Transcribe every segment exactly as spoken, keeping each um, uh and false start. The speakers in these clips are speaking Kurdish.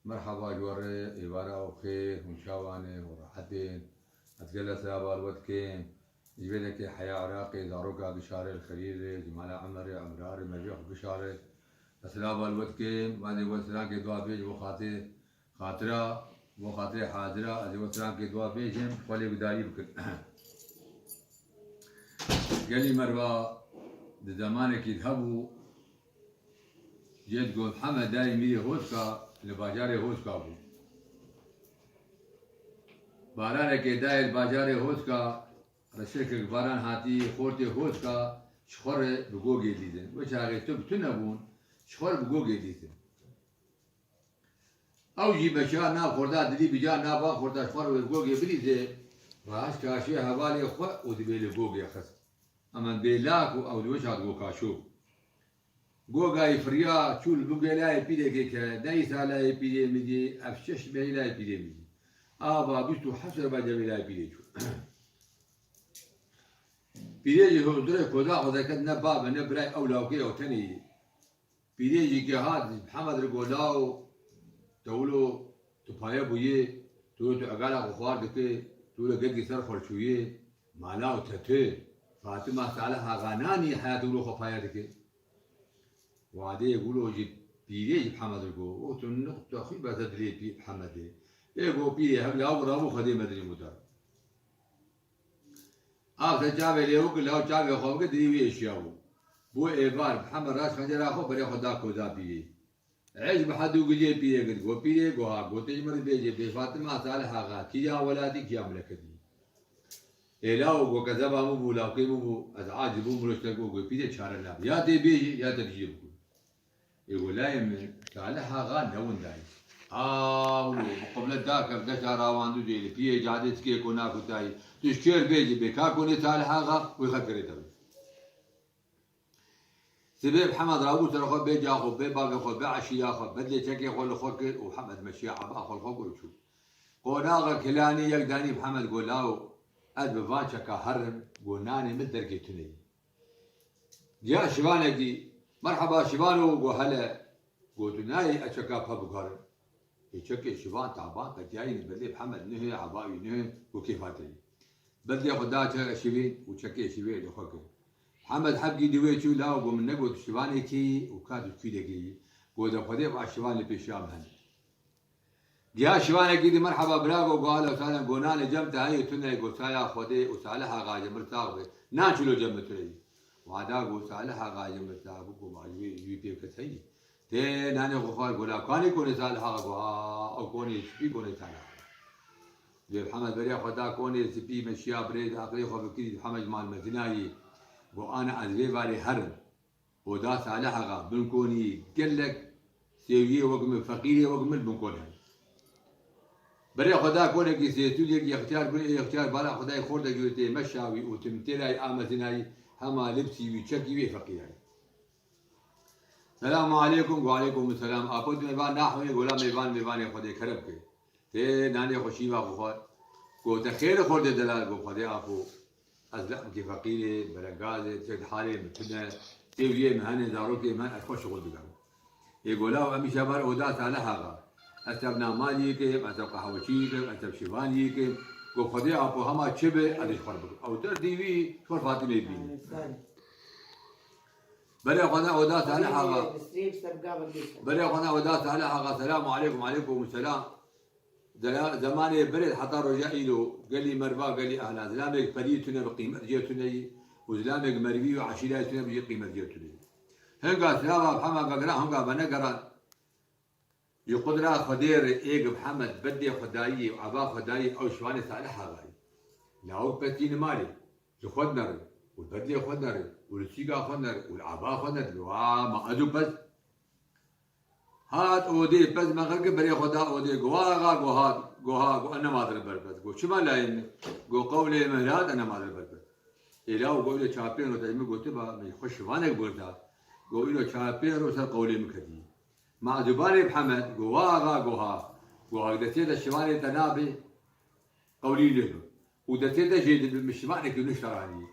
Merhaba ji we re, êvara û xêr, hûn çawan in, hûn rehet in? Ez gelek selama li we dikim. Ji vê dekê heya Iraqê, zaroka Gişarê, li Xelîlê, ji mala Emerê, Emrarê, merivê xwe Gişarê. Ez selama li we dikim, ez ê we selankê dua bêjim, bo xatirê, xatira, bo xatirê hazira, ez ê we selankê dua bêjim, xwe lê gudarî bikin. Gelî Merva di zemanekî de hebû, Cê digot, Hemed dayê Mîrê Hoska li bajarê Hoska bû. Baranekê dayê li bajarê Hoska, reşekek baran hatî, xortê Hoska ji xwe re bi gogê dîtin. Wê çaxê tu bi tu nebûn, ji xwe re bi gogê dîtin. Ew jî meşiya nav xorta dilî bija nava xorta ji xwe re wê bi gogê bilîze, raşt kaşê hevalê xwe û dibê li gogê xist. Emen bê lak û ew di wê çax digo kaşo. Gogayî firiya çû li bingê layê pîrekê ke, neysa layê pîrê min dî, ev şeş mehî layê pîrê min dî. Ava bîst û heft serba cevê layê pîrê çû. Pîrê jî hundirê koda xwe deket, ne babe, ne birayê, ew lawkê ew tenê yê. Pîrê jî ke hat, Hemed re go lawo, te wilo tu paye bûyê, tu wilo tu egala xwe xwar dikê, tu wilo gelkî ser xwe çûyê, mala û te tu, Fatima Salih Axa nanî heyatê wilo xwe paye dike. Wadê wilo jî pîrê jî bi Hemed re go, o tu nix tu xwî bese dilê pî Hemedê. Ê go pîrê hev law rabû Xwedê me dinê muda. Av te çavê lê wik, law çavê xwe bike, dilî wî êşiya bû. Bû êvar, bi Hemed raşt xencera xwe berê xwe da koda pîrê. Ej bi hedû giliyê pîrê gir, go pîrê, go ha, go tê ji min re bêjê, bê Fatima Salih Axa, kîja welatî, kîja mileketî. Ê law, go kezeba min bû, lawkê min bû, ez acî bûm, mirov ji te go, go pîrê çare nabe. Ya tê bêjî, ya te dijî bikû. Ê go layê min, Salih Axa ne winda ye. Aw, bi qiblet dakev deşa rawandû dê li piyê cadê tikê ko nakutayî. Tu ji kêr bêjî bê ka konê Salih Axa, wê xet girê te be. Sibê bi Hemed rabû ser xwe bê ca xwe, bê bavê xwe, bê eşîra xwe, bedlê çekê xwe li xwe kir û Hemed meşiya eba xwe li xwe kir û çû. Qonaxa kilanî yek danî bi Hemed go lawo, ez bi van çeka herim, go nanê min dergê tune ye. Giya şivanekî, merheba şivano, go hele, go tu nayê ez çeka pe bikarim. Ê çekê şivan taban qetiyayî ne, bedlê bi Hemed nuhê, eba wî nuhê, go kêfa te ye. Bedlê xwe da çekê şivê û çekê şivê li xwe kir. Hemed hebkî di wê çû lawo, go min negot şivanekî û ka tu kî dekî, go de Xwedê va şivanê pêşiya min hene. Giya şivanekî dî, merheba bira, go, go, ahlen we sahlen, go nanê cem te heye, tune, go saya Xwedê û Salih Axa ji min re sax be. Nan çilo cem min tune yî. Wada go Salih Axa ji min re sax bû, go ma ji wî, ji wî pê kes heye. Tê nanê xwe xwar, go la kanê konê Salih Axa, go ha, ew konê spî, konê Salih Axa. Dê Hemed berê xwe da konê spî, meşiya birê, aqilê xwe bikirî, Hemed ji mal mezinayî. Go ana ez vê varê herim. Oda Salih Axa, bin konî gelek sêwiyê wek min, feqîrê wek min bin kon hene. Berê xwe da konekî sêtûliyek, yextiyar bû, ê yextiyar bala xwe dayê xortekî wê tê meşa wî û tim têrayî a mezinayî hema lipsî wî çekî wê feqîrayî. Selamu aleykum, go aleykum selam. Apo tu mêvan naxwînî, go la mêvan, mêvanê Xwedê kerem ke. Tê nanê xwe şîva xwe xwar. Go te xêr xwar dê delal, go Xwedê apo. Ez li emkê feqîrê, belengazê, tişek di halê min tune, têwiyê min hene, zarokê min hene, ez xwe şixul dikim. Ê go law em îşev ber oda Salih Axa. Ez tev namaliyê kim, ez tev qehweçiyê kim, ez tev şivaniyê kim. Go Xwedê apo hema çi be, ez ê ji xwe re bikim. Ew derdî wî ji xwe re Fatîmeyê bîne. Berê xwe ne oda Salih Axa. Berê xwe ne oda Salih Axa. Selamu aleykum, aleykum selam. Zela-, zemanê berê heta roja îro gelî merva, gelî ehla, zilamêk perî tune bi qîmet cê tune yî û zilamêk mervî û eşîrayê tune bi jê qîmet cê tune yî. Hinga silava bi hema vegera, hinga venegeran. Ji qudra Xwedê re êk bi Hemed berdê xwe dayî û eba xwe dayî, ew şivanê Salih Axa yî. Lawik pestî nimarê, ji xwe dinere û li berdê xwe dinere û li çîka xwe dinere û li eba xwe dinere. Wa ma ez û pez. Hat odê pez me xwe kir, berê xwe da odê, go axa, go hat, go ha, go ez nema dirim ber pez. Go çima layê min? Go qewlê min hat, ez nema dirim ber pez. Ê law go îro çapên ro te ji min gotiba, min xwe şivanek bigirta. Go îro çapên ro ser qewlê min ketî. Ma ez û banê bi Hemed, go wa axa, go ha. Go ha destê de şivanê te nabe. Qewlî lê be. Û destê te jê dibe, min şivanekî nuşteranî.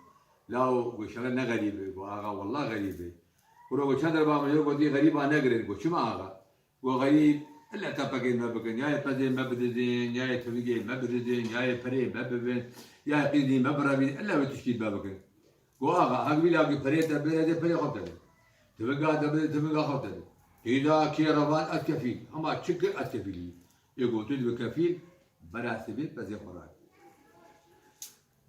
Law go şere ne xerîb e, go axa, wallah xerîb e. Kuro go çend derba min yo gotî xerîba negirin, go çima axa? Go xerîb, Ille tepekê me bikin, ya yê pezê me bididin, ya yê tivigê me bididin, ya yê perê me bibin, ya yê qîzî me birevîn, ille wê tiştî me bikin. Go axa, hek vîla ku perê te bêre de perê xwe te de. Tiviga te bide tiviga xwe te de. Qîza kê revan ez kefîl. Hema çi kir ez kefîlî. Ê go tu dibe kefîl, bera sibê pezê xwe rak.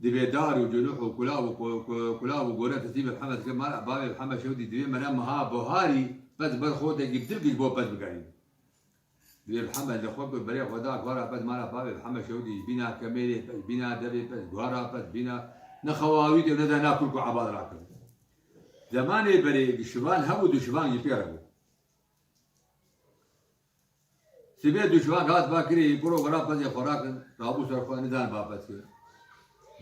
Divê dar û cunûh û kulav û ku-, ku-, kulav û gore tesîbê Mihemed kir, mala bavê Mihemed Şewdî divê mere meha buharî pez ber xwe de gî dil giş bo pez bigerîn. Divê Mihemed li xwe ku berê xwe da guhara pez mala bavê Mihemed Şewdî, bîna kemêrê pez, bîna devê pez, guhara pez, bîna ne xewawî de ne de na kurk û ebad rakin. Zemanê berê şivan hebû, du şivan jî pê re bû. Sibê du şivan hat bakirî, kuro gora pezê xwe rakin, rabû ser xwe nizan ba pez kir.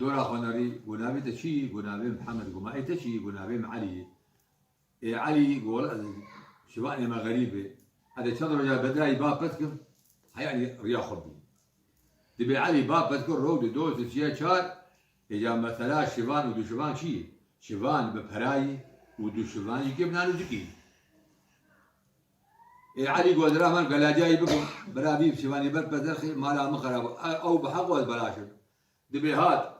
Dora xwe nerî, gunavê te çi? Gunavê Mihemed, guma ê te çi? Gunavê min Elî. Ê Elî, go wela ez şivanê me xerîb e. Hede çend roja bedirayî ba pez kim, heyanî riya xwe bî. Dibê Elî ba pez kir, rok di doz di çiye çar, êca mesela şivan û duşivan çi ye? Şivan bi perayî û duşivan jî kêm nanûzikî. Ê Elî go dira min gelacayî bikim, bira vî şivanî ber pez derxê mala min xerab. Ew bi heq ez belaş im. Dibê hat.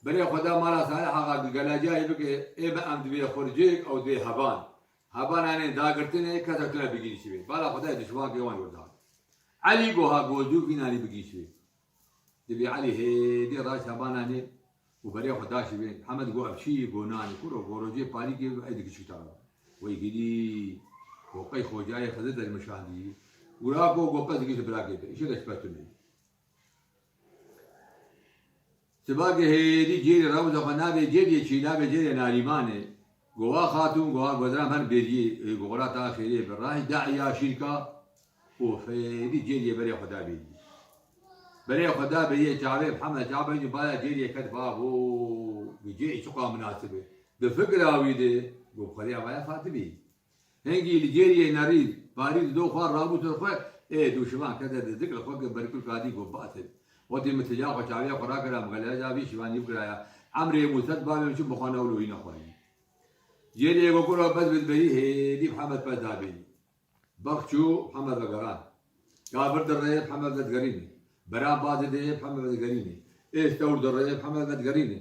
Berê xwe da mala Salih Axa, gelacayî bike, ê me em divê xurcêk ew divê heban. Hebananê dagirtinê kesa tune bigihîşî wê. Bala xwe da dişivan kê wan wurdan. Elî go ha go zû vînanî bigihîşî wê. Dibê Elî hêdî raşt hebananê û berê xwe da şivê. Hemed go ev çi ye? Go nanê kuro, go rojê palîkê ey dikişî tara. Wey gidî, go qey xocayê Xizir dermişandî. Û ra go go pez dikişî birakê te. Îşe de şpetune. Sibakê hêdî cêrê rewza xwe navê cêriyê çî, navê cêrê Narîman e. Gowa Xatûn, gowa Godram her bêriyê, e, goxra ta xêrê bi rahî da ya şîrka û hêdî cêriyê berê xwe da bêriyê. Berê xwe da bêriyê çavê Mihemed çavê baya cêriyê ket bavo. Bi cêrî çiqa minasib e. Di fikra wî de go xwedê avaya Fatimî. Hingî li cêriyê nerî, parî dido xwe rabû ser xwe, ê dûşivan kete di dik li xwe ke berkul kadî go bate. Wextê min tija xwe çaviya xwe rakira, min xeleca vî şivanî bikiraya. Emrê Mûsa di bavê min çi bixwe ne wilo hîne xwayî. Cêriyê go kura pez bid berî hêdî Mihemed pez da berî. Berx çû Mihemed vegeran. Gavir dirê Mihemed vedigerînê. Beran bazê dê Mihemed vedigerînê. Ê stewr dirê Mihemed vedigerînê.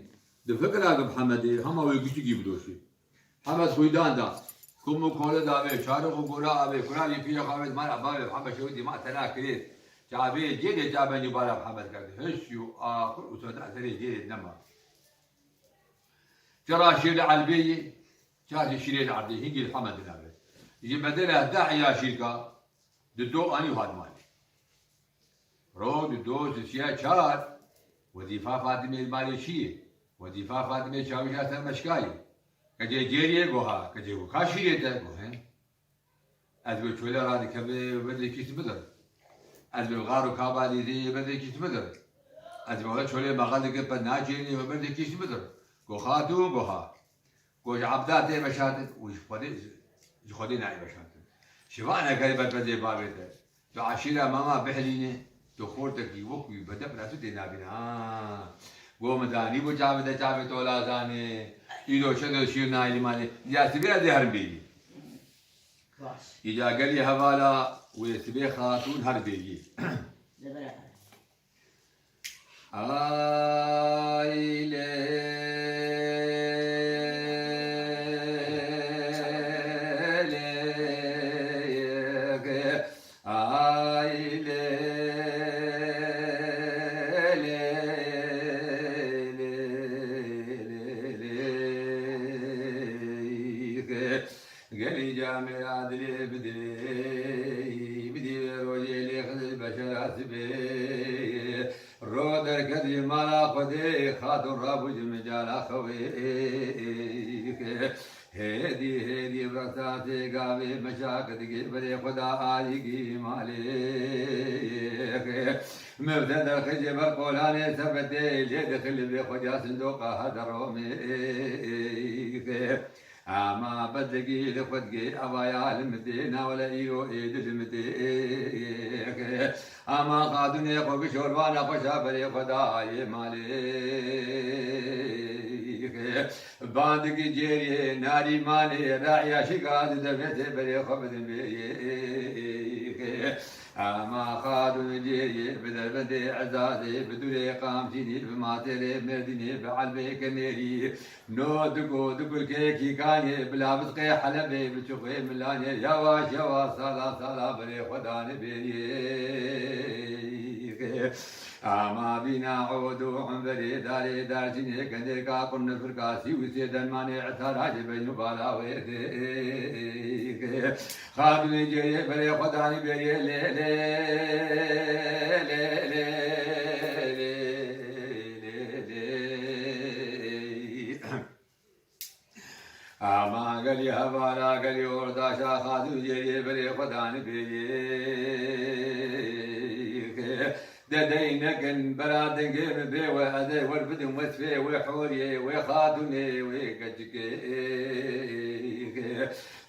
Di fikira ki Mihemedê hema wê giştikî bidoşê. Hemed xwîdan da. Kum û kole da vê, çarix û gora avê, kuralî pîrê xwe avê, mala bavê Hemed şewitî ma tena kirê. Çavê cêdê çavê nîbara Hemed kerdî. Hiş û aqil û soda serê cêdê nema. Çira şêrê elbê yê, çarê şîrê li erdê, hingî li Hemed navê. Ji bedela deh ya şîrka, di do anî û hat malê. Ro di do sisiya çar, wezîfa Fatimê li malê çi ye? Wezîfa Fatimê çawişa ser meşka ye. Kecê cêriyê goha, kecê goka şîrê te gohe. Ez bi çolê radikeve berdê kîst bidir. Ez bi gar û kaba dîzê berdê kîst bidir. Ez bi wele çolê maxal dike pe naçênê berdê kîst bidir. Goha tu goha. Go ji ebda tê veşartin û ji Xwedê, ji Xwedê nayê veşartin. Şiva enekerî berpedê bavê te. Tu eşîra mama bihlîne, tu xortekî wek wî bedef ra tu tê nabîne. Ha. Go min danî bo çavê te çavê tolazanê. Îro çe do şîr nayî limanê. Ya sibê ez ê herim bêyî. Baş. Îca gelî hevala wê sibê xatûn her bêyî. Li vir e. Ay lê, lê, ay lê, lê, lê, lê, lê, lê. Gelî camêra dilê bidê, bidê rojê lê xizir beşera sibê. Ro derket ji mala Xwedê, xatûn rabû ji micala xewê. Hêdî, hêdî bi resatê gavê meşak digê berê xwe da alîgî malê. Mevte derxê ji ber qolanê sebetê, lê dixil li vê xweca sindoqa hede romê. Ama bedegî li xwe digê, avaya li min tê, nawele îro ê di li min tê. Ama xatûnê xwe ki şorbana xweşa berê xwe dayê malê. Bandikî cêriyê Narîmanê, re'ya şika di devê tê berê xwe bidin bêrê. Ema xatûn cêriyê bi derbendê Ezazê, bi dûrê Qamcînî, bi matêrê Mêrdînê, bi elbê Kenêrî, no diko dikurkê Kîkanê, bi labizqê Helebê, bi çuxê Milanê, yavaş yavaş sala sala berê xwe danê bêrê. Ama bîna od û hemberê darê darçînê, kendêrka qurnifirka sî û sê dermanê etara ji beyn û bala wê dê. Xatûnê cêrê berê xwe danî bêrê lê, lê, lê, lê, lê, lê, lê, lê. Ama gelî hevala, gelî ordaşa, xatûn cêrê berê xwe danî bêrê. De dey nekin bera dengê min bê we, ez ê wer bidim wesfê wê huriyê, wê xatûnê, wê keçikê.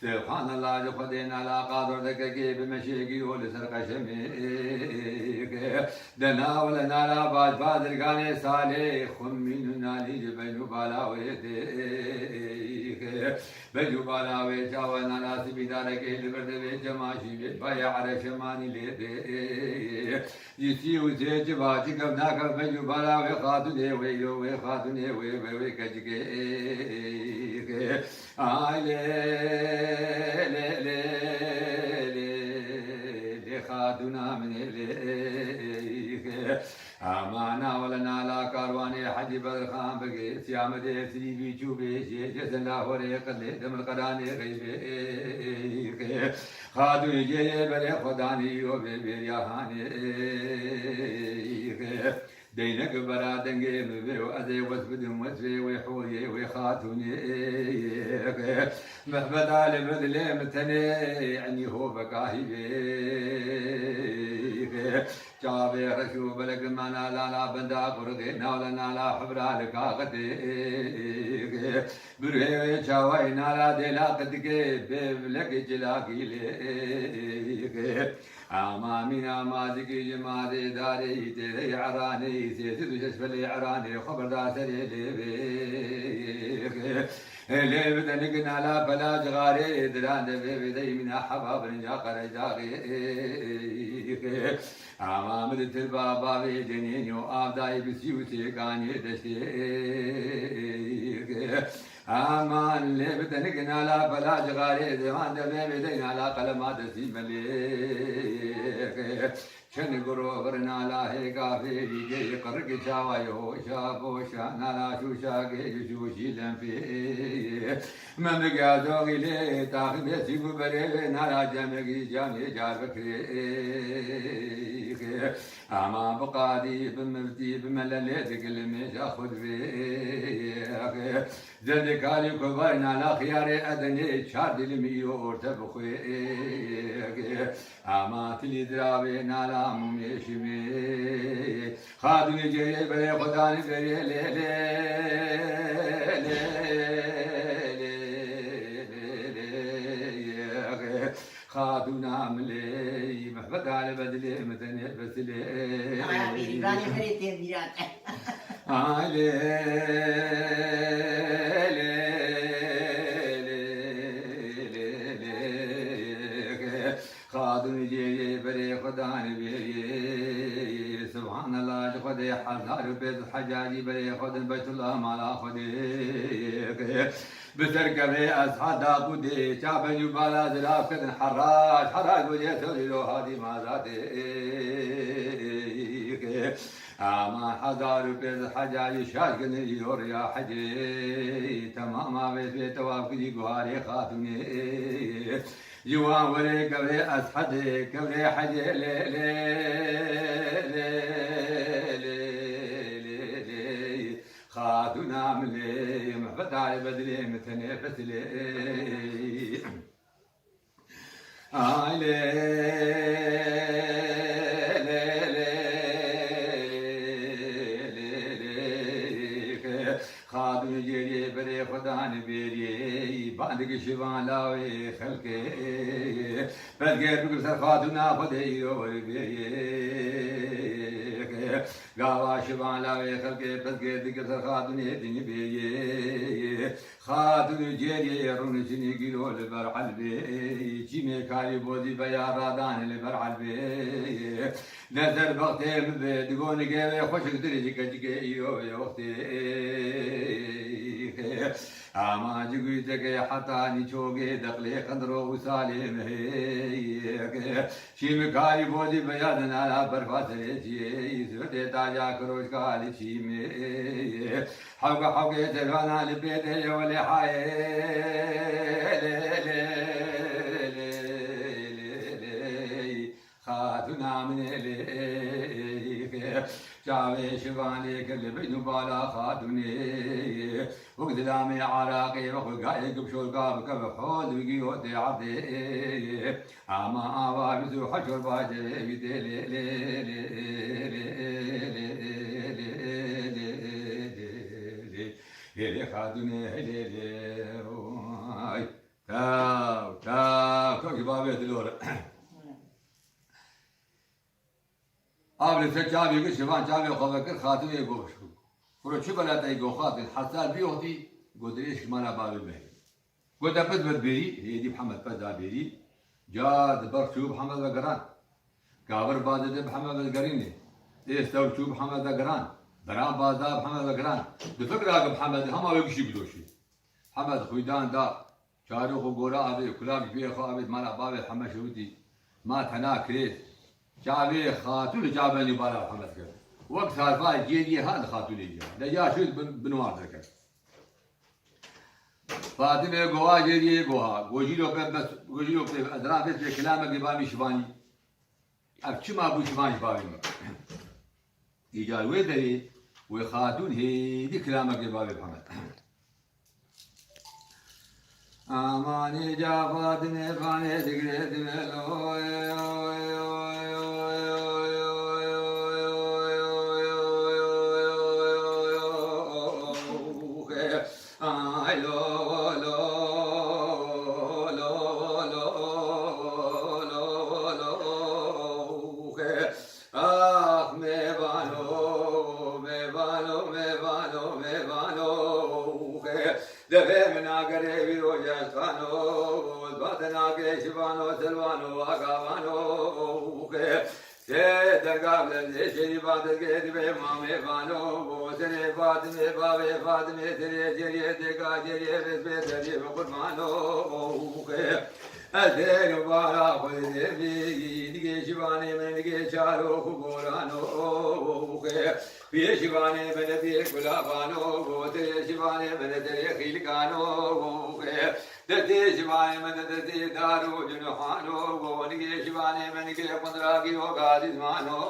Subhanallah, ji Xwedê nala qador dekekê bi meşê gîro li ser qeşemê. De navle nala baş bazirganê salê, xumîn û nalî ji beyn û bala wê dê. Beyn û bala wê çawa nala sibîdarekê li ber devê cemaşî bê, bayê ereşemanî lê bê. Ji sî û sê çi va çi kev nakev beyn û bala wê xatûnê wê yo, wê xatûnê wê, wê, wê keçikê. Ay lê, lê, lê, lê, lê, xatûna min ê lê. Ama navle nala karwanê Hecî Bedirxan Begê, Siyamedê Silîbî çû bêjê, Cezin Lahorê qilê, Demir Qeranê xeybê. Xatûnê cêrê berê xwe danî yo bê bêriya hanê. Deynek bera dengê min bê û ez ê wes bidim wesfê wê huriyê wê xatûnê. Mehbeta li bedilê min tenê enî ho bekahî bê. Çavê reş û belek mana lala benda qurxê, navle nala hibra li kaxetê. Birê wê çawayê nala dêla qidikê, bê bilek cilakî lê. Ama mîna mazikî ji madê darê, têrê eranê, sêsiz û şeş felê eranê, xwe berda serê lê bê. Lê bi denik nala pela cixarê, diran de vê bê dey mîna heba birinca qereydaxê. Ama min di tilba bavê cenênî û avdayê bi sî û sê kanê deştê. Aman lê bi denik nala pela cixarê, dewan de vê bê dey nala qelema destî melê. Çend guro vir nala hêka fêrî gê, qirrikî çawayê hoşa boşa, nala şûşa gê, şûşî lenfê. Memik ya zoxî lê taxî bê sî bû berê wê, nala cemekî camê car bikirê. Ama bi qadî, bi miftî, bi melelê digilimê ja xwe divê. Zerdekarî ku bar nala xiyarê edenê, çar dilimî yo orte bixwê. Ama tilî diravê nala mumê şimê. Xatûnê cêrê berê xwe danî berê lê, lê, lê, lê, lê, lê. Xatûna min lê, mehbeta li bedilê min tenê besilê. Ay, bêrîvanê berê tê bîra te. Ay lê, lê, lê, lê, lê, lê. Xatûn cêrê berê xwe danê bêrê. Subhanallah, ji Xwedê hezar û pênc sed hecacî berê xwe din Beytullah mala Xwedê. Bi ser kevê Esha daqûdê, çaben û bala zirav kedin herac, herac bo cê tewlî lo hadî mazadê. Ama hezar û pênc sed hecayî şaş gini îro riya hecê. Temama vê bê tewaf kirî guharê xatûnê. Ji wan werê kevrê Eshedê, kevrê hecê lê, lê, lê. Xatûna min lê, mehbeta li bedilê min tenê fesilê. Ay lê, lê, lê, lê, lê, lê. Xatûn cêriyê berê xwe danê bêriyê, bandikî şivan lawê xelkê. Pezgêr bikir ser xatûna Xwedê îro wer bêriyê. Gava şivan lawê xelkê piskê dikir ser xatunê din bêyê. Xatun û cêriyê rûn çinî gîro li ber elbê. Çîmê karî bozî veya radan li ber elbê. De ser bextê min bê, digo nigê wê xweşiktir ji keçikê îro wê wextê. Ama ji guytekê heta nîçogê deqlê qendro û salê mehê. Şîmikarî bozî beyaz nala berfa serê çiyê, zûrê taca kiroşka li çîmê. Hewka hewkê servana li pê de ye welê hayê. Lê, lê, lê, lê, lê. Xatuna min ê lê. Çavê şivanê kir li bin û bala xatunê. Wek zilamê araqê wek gayê gibşolka bike bi hol wigî o tê erdê. Ama ava bizu heşor bacê wî tê lê, lê, lê, lê, lê, lê, lê, lê, lê, lê, lê, lê, lê, xatunê, lê, lê, oy. Taw, taw, kewkî bavê dilor. Av li ser çavê kir, şivan çavê xwe vekir, xatinê got, "Xuro çi belatayî?" Got, "Xatin, hesar bî oxtî." Got, "Dirêj ji mala bavê me." Got, "Te pez bed bêrî." Hêdî Mihemed pez da bêrî. Car di ber çû Mihemed vegeran. Gavir badê de Mihemed vegerînê. Êstew çû Mihemed vegeran. Beran bazda Mihemed vegeran. Di fikra ki Mihemed hema wê gişî bidoşî. Mihemed xwîdan da. Çarê xwe gora avê, kulam ji bê xwe avê, mala bavê heme şewitî. Ma tena kirêt. Çavê xatûn li çavê nî bala Mihemed kir. Wek sarfa cêriyê hat li xatûnê ciya. De ya şût bin, binwar derket. Fatimê gowa cêriyê goha. Gojîro pê bes, gojîro pê edra pê pê kilamekê bavî şivanî. Ev çima bû şivan ji bavê min? Îcar wê derê wê xatûn hêdî kilamekê bavê Mihemed. Amanê ca Fatime fanê digre divelo. Ay lo lo lo lo lo lo lo. Ax mêvano, mêvano, mêvano, mêvano, xe. Devê min agere vîro cestano, zbate nake şivano, selvano, agavano, xe. Sê dergav lezê şerî badege dibe mamê vano, serê Fatime, bavê Fatime, serê cerê dega cerê, bezbe derê bi qurbano, xe. Ez dêr û bara xwe dêvî, digê şivanê min, digê çarok û gorano, xe. Piyê şivanê min, piyê gulavano, terê şivanê min, terê xîlikano, xe. Destê şivanê min, destê dar û cinuhano, digê şivanê min, digê qundra gîroka dizmano,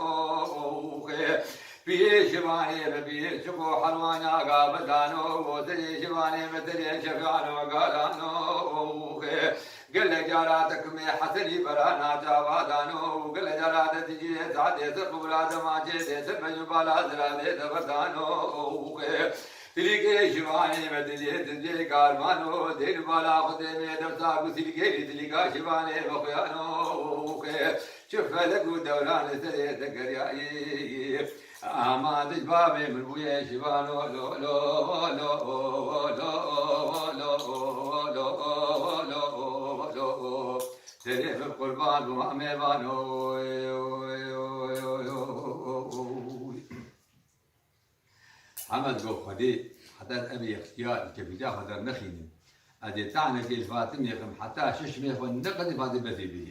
xe. Piyê şivanê min, piyê çiko herwana gabedano, terê şivanê min, terê şefano galano, xe. Gelek cara te kimê Hesenî bera nacava dano, gelek cara te diciyê zadê ser qubra demaçê dê ser mecubala ziradê de berdano, xe. Tilîkê şivanê me dilê dilê karmano, dê li bala xwe dê me demsa ku tilîkê lî tilîka şivanê me xuyano, xe. Çi felek û dewran li serê te geriyayî. Ama dij bavê min bûye şivano, lo, lo, lo, lo, lo, lo, lo, lo. Serê min qurban bû amê vano. Hemed got Xwedê, heta ez evê ixtiyar, kevîca xwe dernexînim. Ez ê tanekê li Fatimê xim, heta şişmê xwe neqedî Fatî besê bî.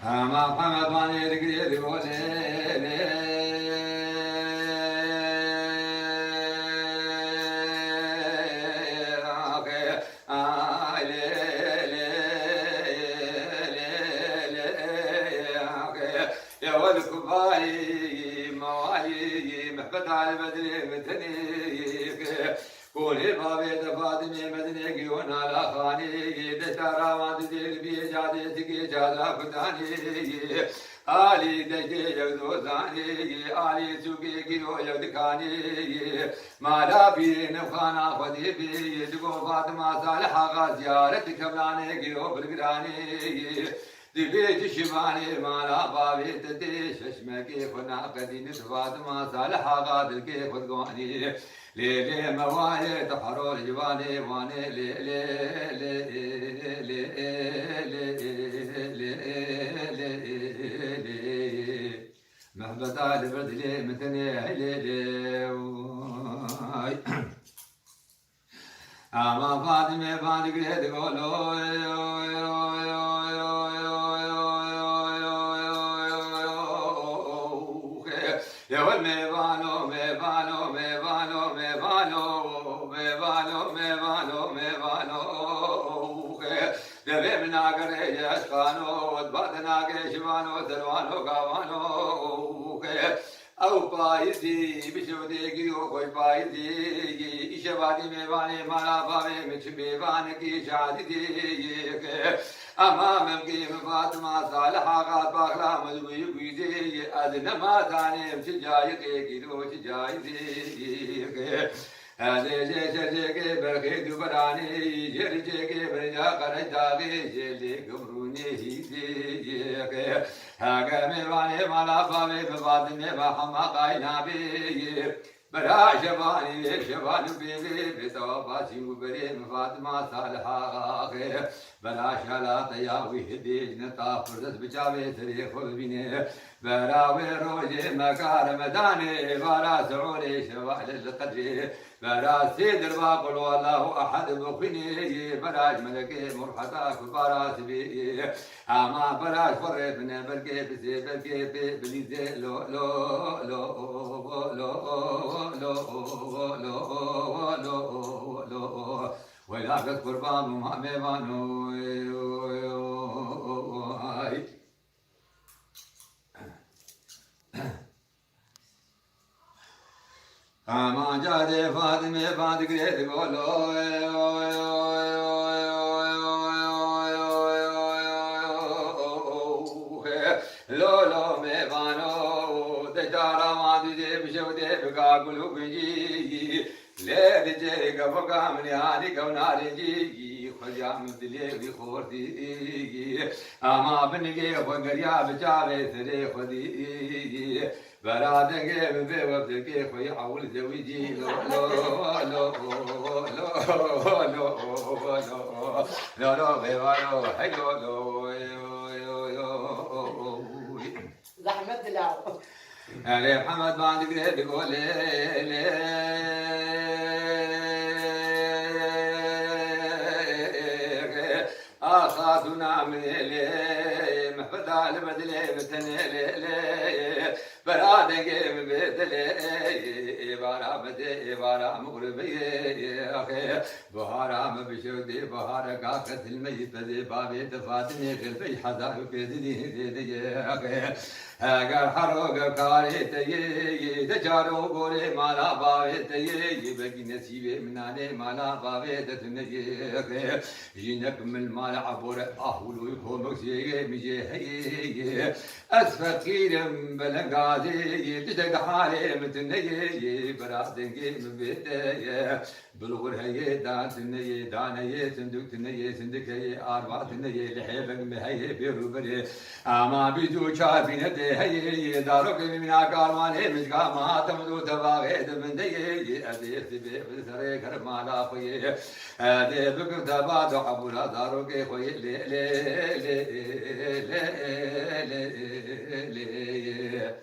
Hema, hema banê digirê digo lê, lê, axê, ay lê, lê, lê, lê, axê. Ya wek bayî, mawayî, mehbet al bedrê min tenê. Konê bavê de Fadimê Medinê giyo nala xanê, desta rawan dizê li bê cadê dikê cadra kutanê. Alî deştê yew dozanê, alî sûkê giyo yew dikanê. Mala pîrê newxana Xwedê bê, digo Fatima Salih Axa ziyaret kevlanê giyo bilgiranê. Dibê tu şivanê mala bavê te tê, şeşmekê xwe naqedînit Fatima Salih Axa dilkê xwe diganî. Lê lê me wayê tu herol ciwanê wanê lê lê lê lê lê lê lê lê lê lê lê. Mehbeta li vir dilê min tenê hey lê lê. Ay. Ama Fatime van digre digolo. Yewel mevano, mevano, mevano, mevano, mevano, mevano, mevano. Devê min nagere yeşkano, dibate nage şivano, delwano, gavano. Ew payizî, bi şewdê giro xwe payizî, îşevatî mêvanê mala bavê min çi mêvanekî şadî dê. Ama mevkê min Fatima Salih Axa baxla min wî wî dê, ez nema zanim çi cayixê giro çi cayizî. Ez ê jê şerjêkê berxê du beranê, jê ricêkê berca qereç daxê, jê lê gimrûnê hîzê. Hege mêvanê mala bavê min Fatime me hema qayna bê. Bera şevanî vê şevan û bêvê bê tewa basî û berê min Fatima Salih Axa. Bera şala te ya wî hidê ne ta firdes bi çavê serê xwe bibîne. Bera wê rojê meka Remedanê, êvara sihorê şeva lil qedrê. Bera sê derba Qul huwallahu ehad bixwînê, bera ji melekê murheta ku bara sibê. Ama bera ji xwe rê bine belkê bizê, belkê bê bilîzê lo, lo, lo. Wela kes qurban bû ma mêvano. Ay. Aman carê Fatime van digre digolo. Lo lo mêvano, de cara van dûzê bi şewdê bi gagul û guncî. Lê di cêrê gevaka min ê hanî gew narêncî, xweca min dilê wî xortî. Ama binigê xwe geriya bi çavê serê xwedî. Bera dengê min bê webdekê xwe yê ewil zewicî. Lo, lo, lo, lo, lo, lo, lo, lo, lo, vê varo, hey lo, lo, yo, yo, yo. Zehmet dilaw. Erê Mihemed van digre digo lê, lê. Axa dûna min ê lê, mehbeta li bedilê min tenê lê, lê. Bera dengê min bê dilê, êvara min dê, êvara min qurbiyê, axê. Buhara min bi şewdê, buhareka qetilmeyî pezê bavê te Fatimê xilfeyî hezar û pêzî dî dê dê, axê. Eger hero gevkarê te yê, yê de çaro gorê mala bavê te yê, yê begî nesîbê minanê mala bavê te tune yê, axê. Jinek min mala ebore ahûloyî komek sêyê, min jê heyê, yê. Ez feqîrim belengazê, yê. Tiştek di halê min tune yê, yê. Bera dengê min bê te ye. Bilxur heye, dan tune yê, dan heye, sindik tune yê, sindik heye, arva tune yê, lihê veng mi heye, bêrû birê. Ama bîst û çar bîne tê heye, zarokê min mîna karwanê, mijga ma tem dû tevaxê di min de yê, ez ê sibê bi serê ker mala xwe yê. Ez ê bikim teva do ebûra zarokê xwe yê, lê, lê, lê, lê, lê, lê, lê.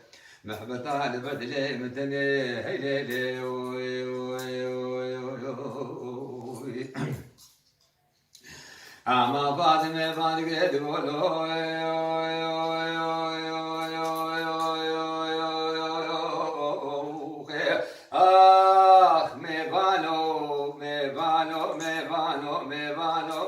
Mehbeta li ber dilê min tenê, hey lê lê, oy, oy, oy, oy, oy. Ama Fatime, Fatime, digo lo, oy, oy, oy. Ah, mevano, mevano, mevano.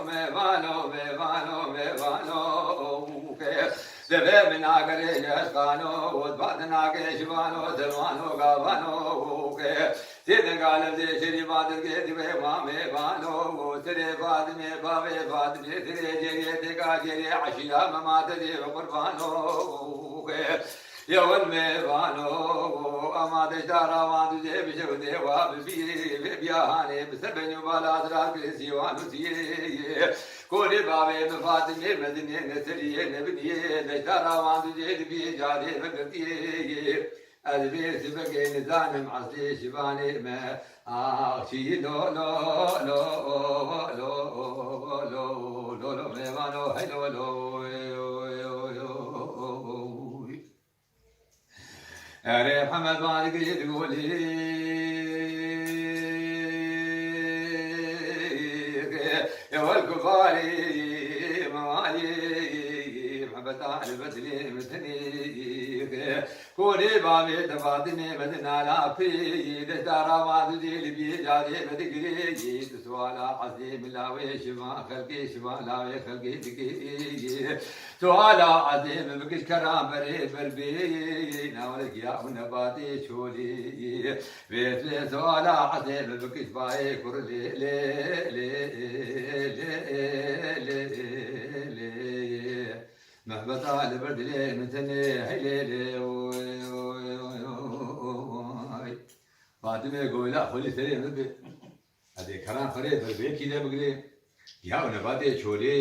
Devê min agirê yeşkano, û dibate nagê şivano, delwano, gavano, ke. Tê dinga levzê şerî va dilgê divê mamê vano, û tirê Fatime, bavê Fatime, tirê cêrê, têka cêrê, eşîra me mate dê ve qurbano, ke. Yewel me vano, ama deşta ravan duzê, bi şev dê wa bi bî, bi biya hanê, bi ser benyo bala zira, bi sîwan û siyê. Kolê bavê min Fatimê, Medinê, Nesiriyê, Nebiniyê, deşta rawan duzê li bî cadê vegirtiyê. Ez vê sibegê nizanim eslê şivanê me. Ax çî lo lo lo lo lo lo lo lo mêvano hey lo lo. Erê Hemed van digirî digolî. Ewel kuvarî mewalî. Mehbeta li bedlê mitinî. Kolê bavê te Fatîmê me di nala pî. Desta rava dudê li bî cadê me digirî. Tu suala ezî min lawê şivan xelkê şivan lawê xelkê digirî. Tu hala ezê min bikiş keran berê berbê, nawlek ya û nebatê çolî. Vê vê tu hala ezê min bikiş bayê kur lê, lê, lê, lê, lê, lê. Mehbeta li ber dilê min tenê, hey lê, lê, oy, oy, oy, oy. Fatime goyla xwelî serê min bi. Ez ê keran xwe rê ber vê kî de bigirê. Ya û nebatê çolê,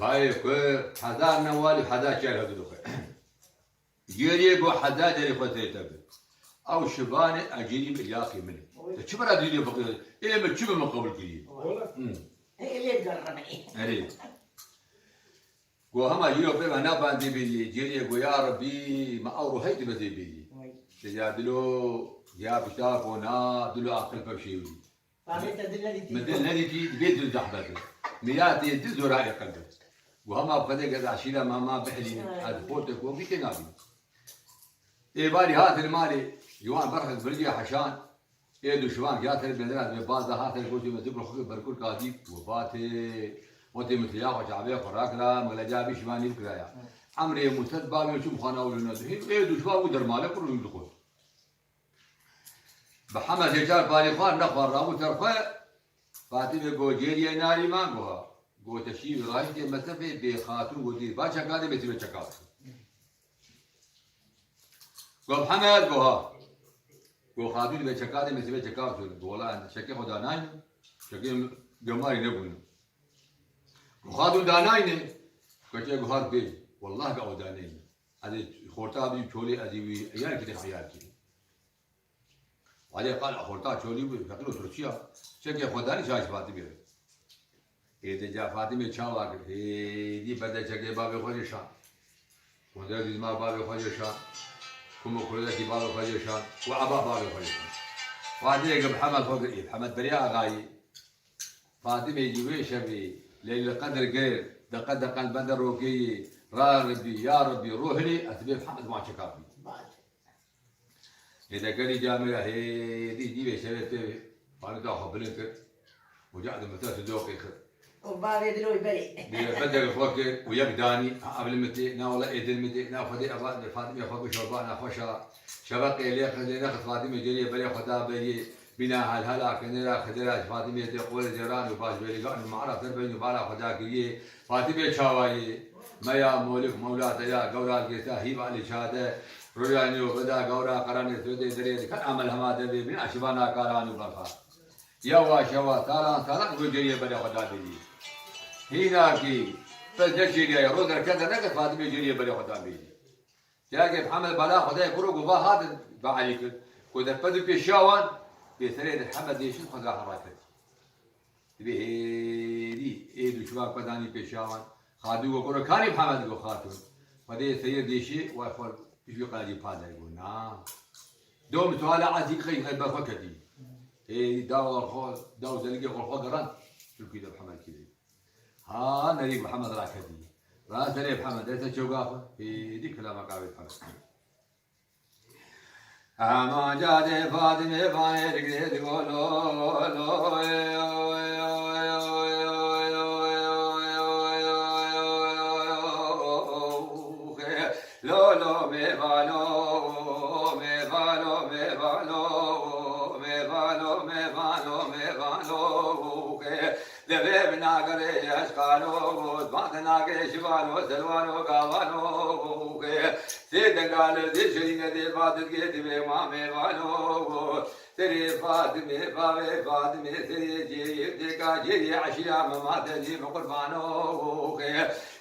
bayê xwe hezar newal û hezar çar hedu dixwe. Cêriyê go hezar carê xwe serê te bi. Ew şivanê ecêrî bi, yaxê min e. Te çi bira dîlê bixwe? Ê min çi bi min qebûl kiriye? Wala. Hmm. Ê lê digerrime. Erê. Go hema jî yo pê me nabandê bêrî, cêriyê go ya Rebbî, me ew ruhey tu bezê bêrî. Vay. Te ya dilo, ya pişta bona, dilo aqil pevşê wî. Bavê te dil nedîtî. Me dil nedîtî, dibê dil zehmet e. Mîratê dil zora ê qelb e. Go hema xwedê gez aşîra mama bihelî, Vay. Ez pote ko bî tê nabî. Ê barî hatin malê, ji wan berxek bircê heşan, ê duşvan ya ter bendera me baza hatin gotê me dibir xwe berkur kadî, we batê, wetê min tiya xwe çavê xwe rakira, me leca bî şivan nîv kiraya. Emrê Musa bavê çû xwana û lûna dihî, ê duşvan û dermale kur û dixwe. Bi Hemed hêcar barî xwar nexwar rabû ser xwe, Fatîmê go cêriyê narî man goha. Go te şî rayî tê mesefê bê xatûn go dî. Ba çeka de mesîbe çeka. Go Hemed goha. Go xatûn be çeka de mesîbe çeka. Go la çekê xwe da nayne. Çekê gemarî nebûne. Go xatûn da nayne. Go çekê guhar bê. Wallah ga o da nayne. Ez ê xorta bî çolê ez ê wî eyar kî de heyar kî. Alê qal xorta çolî bû, feqîr û Tirkiya. Çekê xwe danî şaş Fatîmê. Ê de ca Fatîmê çawa kir. Hêdî berde çekê bavê xwe jê şan. Xwendê dîzma bavê xwe jê şan. Kum û kuredekî bavê xwe jê şan. Û eba bavê xwe jê şan. Fatîmê gi bi Hemed xwe kir. Ê Hemed beriya axayî. Fatîmê jî wê şevê Leylîl Qedr kir. Deqe deqe li bende rokê yê. Ra Rebbî, ya Rebbî, ro hilê, ez dibê Hemed wan çeka bî. Ê de gelî camêra hêdî dîvê şevê tê parika xwe bilind kir. Û ca di mite sidoqê kir. Û bavê diloy berê. Dê bedel xwe kir û yek danî, ha ev li min tê, na wela ê din min tê, na Xwedê eva Fatîmê xwe kir şorba na xweşa. Şeveqê lê xist lê nexist Fatîmê cêriyê berê xwe da beriyê. Bîna helhela kinêra Xidira ji Fatîmê tê qolê cêran û baş bêrigan û mara ser beyn û bala xwe da kiriyê. Fatîmê çawayê. Meya Molik Mewla te ya gewra girta hîva li çade. Royanî û bida gewra qeranê Swêdê derê dikan amel hema devê bîn aşiva nakaran û berfa. Yewaş yewaş salan salan wê cêriyê berê xwe da bêjî. Hîna kî pez neçêriyaye ro derkete neke Fatîmê cêriyê berê xwe da bêjî. Cagê Mihemed bala Xwedayê kuro ku va hatin be Elî kir. Ku de ped û pêşiya wan pêserê de Mihemed dêşin xwe da hera kir. Dibê hêdî ê dû şiva xwe danî pêşiya wan. Xadû go kuro kanî Mihemed go xatûn. Xwedê seyir dêşê wa xwe pişt wî qencî pa der go na. Dom tu hala ezî qey qey berxwe ketî. Ê dawa xwe, daw zelikê xwe xwe geran. Çimkî de Mihemed kî Ha nerî Mihemed raketî. Ra serê Mihemed, deste çewga xwe. Hêdî kilama qavê Mihemed. Hema cadê Fatime vanê digirê digo lo, lo, lo, lo, me va lo, me va lo, me va lo, me va lo, me va lo, me va lo. Devê min nagere ez Xano, bande nage şivano, selwano, gavano, sê dengal dê şirîne dê badilgê dibê mamê vano. Serê Fatime, bavê Fatime, serê cêyê dêka cêyê eşîra me madelî me qurbano.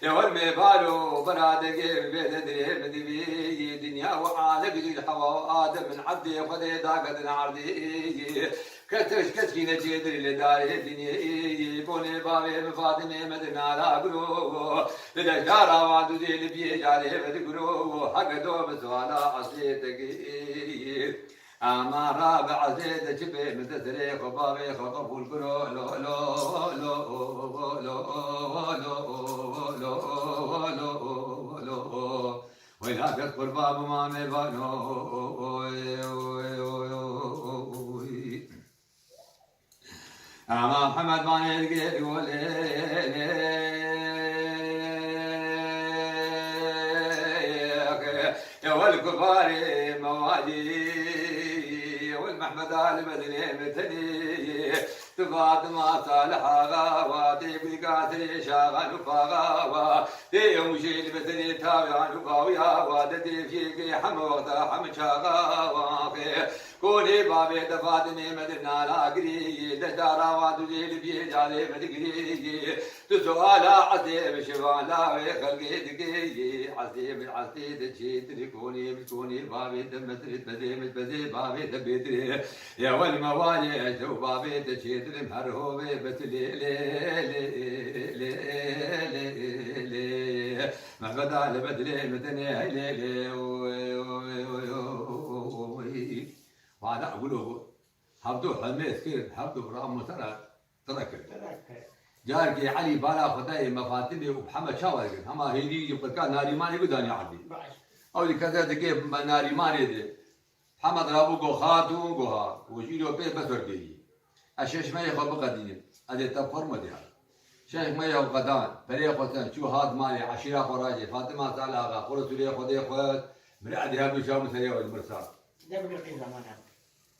Ewel me balo, bera degê bê de dirê me divî. Dinya û alem jî hewa û Adem min ebdê Xwedê daketin erdî. Kes teş kes kîne çêdir li darê dinyê. Bonê bavê min Fatime me di nala guro. Di deşta rawa duzê li biyê carê me di guro. Hege do bi suala eslê te gir. Ama ra bi ezê de çi bê min te serê xwe bavê xwe qebûl guro. Lo, lo, lo, lo, lo, lo, lo, lo, lo, lo, lo. Wela kes qurba bima mêvano. Ama Mihemed vanê digê welê. Ewel kufarê mewalî. Ewel Mehmed Ali bedilê metenî. Tu Fatima Salih Axa wa, tê Gulgatirê Şaxa Nûf Axa wa, tê Ewşê li Betelê Tawya Nûf Awiya wa, de tê fiyekê heme wexta heme çaxa wa xê. Konê bavê de Fatimê me di nala girî, de dara wa duzê li biyê carê me digirî. Tu suala Esê bi şivan lawê xelkê dikê. Esê min Esê de çêtir, konê min konê bavê de metir, bezê min bezê bavê de bêtir. Ya wen me walê ez ew bavê te çêtir im her hovê bet lê lê lê lê lê lê lê. Mehmeda li bedilê min tenê hey lê lê oy oy oy oy. Wada gulo hevdu hemêz kir, hevdu bira mutera tira kir. Carekê Elî bala Xwedayê me Fatimê û heme çawa dikin. Hema hêdî jî qirka Narîmanê ku danî erdî. Ew dî kete dikê me Narîmanê de. Hemed rabû go xatûn, go ha. Û ji îro pê bes wer bêjî. Ez şeş mehê xwe biqedînim. Ez ê te bi xwe re me diya. Şeş mehê xwe qedan. Perê xwe sen. Çû hat malê. Eşîra xwe rajê. Fatima Salih Axa. Xwe Resûlê Xwedê xwest. Miradê her du çav min serê xwe ji mir sar. Ne bi qî zamana.